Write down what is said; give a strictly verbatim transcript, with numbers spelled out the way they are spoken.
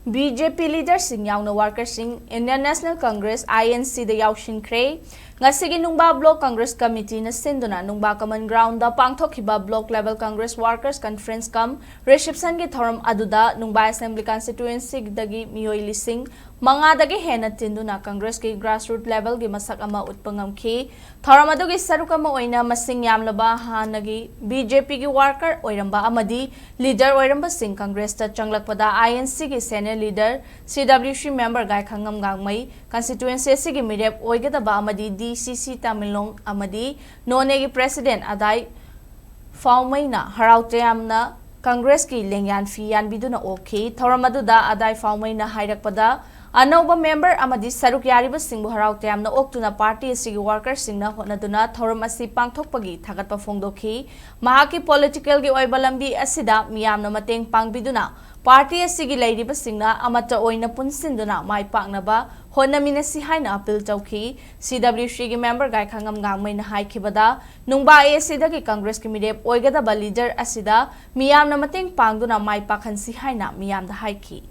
B J P ꯂꯤꯗꯔꯁꯤꯡ ꯌꯥꯎꯅ ꯋꯥꯔꯀꯔꯁꯤꯡ Indian National Congress, I N ꯁꯤꯗ ꯌꯥꯎꯁꯤꯟꯈ꯭ꯔꯦ꯫ ꯉꯁꯤꯒꯤ ꯅꯨꯡꯕꯥ ꯕ꯭ꯂꯣꯛ ꯀꯪꯒ꯭ꯔꯦꯁ ꯀꯃꯤꯇꯤꯅ ꯁꯤꯟꯗꯨꯅ ꯅꯨꯡꯕꯥ ꯀꯃꯟ ꯒ꯭ꯔꯥꯎꯟꯗ ꯄꯥꯡꯊꯣꯛꯈꯤꯕ block level Congress workers conference cum ꯔꯤꯁꯦꯞꯁꯟꯒꯤ ꯊꯧꯔꯝ ꯑꯗꯨꯗ ꯅꯨꯡꯕꯥ ꯑꯦꯁꯦꯝꯕ꯭ꯂꯤ ꯀꯟꯁꯇꯤꯇ꯭ꯌꯨꯑꯦꯟꯁꯤꯗꯒꯤ ꯃꯤꯑꯣꯏ ꯂꯤꯁꯤꯡ ꯃꯉꯥꯗꯒꯤ ꯍꯦꯟꯅ ꯇꯤꯟꯗꯨꯅ ꯀꯪꯒ꯭ꯔꯦꯁꯀꯤ ꯒ꯭ꯔꯥꯁꯔꯨꯠ ꯂꯦꯚꯦꯜꯒꯤ ꯃꯁꯛ ꯑꯃ ꯎꯠꯄ ꯉꯝꯈꯤ꯫ ꯊꯧꯔꯝ ꯑꯗꯨꯒꯤ ꯁꯔꯨꯛ ꯑꯃ ꯑꯣꯏꯅ ꯃꯁꯤꯡ ꯌꯥꯝꯂꯕ ꯍꯥꯟꯅꯒꯤ ꯕꯤ ꯖꯦ ꯄꯤꯒꯤ ꯋꯥꯔꯀꯔ ꯑꯣꯏꯔꯝꯕ ꯑꯃꯗꯤ ꯂꯤꯗꯔ ꯑꯣꯏꯔꯝꯕꯁꯤꯡ ꯀꯪꯒ꯭ꯔꯦꯁꯇ ꯆꯪꯂꯛꯄꯗ ꯑꯥꯏ ꯑꯦꯟ ꯁꯤꯒꯤ ꯁꯦꯅꯤꯌꯔ ꯂꯤꯗꯔ, ꯁꯤ ꯗꯕ꯭ꯂꯤꯎ ꯁꯤ ꯃꯦꯝꯕꯔ ꯒꯥꯏꯈꯪꯉꯝ ꯒꯥꯡꯃꯩ, ꯀꯟꯁꯇꯤꯇ꯭ꯌꯨꯑꯦꯟꯁꯤ ꯑꯁꯤꯒꯤ ꯃꯤꯔꯦꯞ ꯑꯣꯏꯒꯗꯕ ꯑꯃꯗꯤ ꯗꯤ ꯁꯤ ꯁꯤ ꯇꯃꯦꯡꯂꯣꯡ ꯑꯃꯗꯤ ꯅꯣꯅꯦꯒꯤ ꯄ꯭ꯔꯦꯁꯤꯗꯦꯟꯠ ꯑꯗꯥꯏ ꯐꯥꯎꯃꯩꯅ ꯍꯔꯥꯎ ꯇꯌꯥꯝꯅ ꯀꯪꯒ꯭ꯔꯦꯁꯀꯤ ꯂꯦꯡꯌꯥꯟ ꯐꯤ ꯌꯥꯟꯕꯤꯗꯨꯅ ꯑꯣꯛꯈꯤ꯫ ꯊꯧꯔꯝ ꯑꯗꯨꯗ ꯑꯗꯥꯏ ꯐꯥꯎꯃꯩꯅ ꯍꯥꯏꯔꯛꯄꯗ, ꯑꯅꯧꯕ ꯃꯦꯝꯕꯔ ꯑꯃꯗꯤ ꯁꯔꯨꯛ ꯌꯥꯔꯤꯕꯁꯤꯡꯕꯨ ꯍꯔꯥꯎ ꯇꯌꯥꯝꯅ ꯑꯣꯛꯇꯨꯅ ꯄꯥꯔꯇꯤ ꯑꯁꯤꯒꯤ ꯋꯥꯔꯀꯔꯁꯤꯡꯅ ꯍꯣꯠꯅꯗꯨꯅ ꯊꯧꯔꯝ ꯑꯁꯤ ꯄꯥꯡꯊꯣꯛꯄꯒꯤ ꯊꯥꯒꯠꯄ ꯐꯣꯡꯗꯣꯛꯈꯤ꯫ ꯃꯍꯥꯛꯀꯤ ꯄꯣꯂꯤꯇꯤꯀꯦꯜꯒꯤ ꯑꯣꯏꯕ ꯂꯝꯕꯤ ꯑꯁꯤꯗ ꯃꯤꯌꯥꯝꯅ ꯃꯇꯦꯡ ꯄꯥꯡꯕꯤꯗꯨꯅ ꯄꯥꯔꯇꯤ ꯑꯁꯤꯒꯤ ꯂꯩꯔꯤꯕꯁꯤꯡꯅ ꯑꯃꯠꯇ ꯑꯣꯏꯅ ꯄꯨꯟꯁꯤꯟꯗꯨꯅ ꯃꯥꯏ ꯄꯥꯛꯅꯕ ꯍꯣꯠꯅꯃꯤꯟꯅꯁꯤ ꯍꯥꯏꯅ ꯑꯄꯤꯜ ꯇꯧꯈꯤ꯫ ꯁꯤ ꯗꯕ꯭ꯂꯤꯎ ꯁꯤꯒꯤ ꯃꯦꯝꯕꯔ ꯒꯥꯏꯈꯪꯉꯝ ꯒꯥꯡꯃꯩꯅ ꯍꯥꯏꯈꯤꯕꯗ, ꯅꯨꯡꯕꯥ ꯑꯦ ꯁꯤꯗꯒꯤ ꯀꯪꯒ꯭ꯔꯦꯁꯀꯤ ꯃꯤꯔꯦꯞ ꯑꯣꯏꯒꯗꯕ ꯂꯤꯗꯔ ꯑꯁꯤꯗ ꯃꯤꯌꯥꯝꯅ ꯃꯇꯦꯡ ꯄꯥꯡꯗꯨꯅ ꯃꯥꯏ ꯄꯥꯛꯍꯟꯁꯤ ꯍꯥꯏꯅ ꯃꯤꯌꯥꯝꯗ ꯍꯥꯏꯈꯤ꯫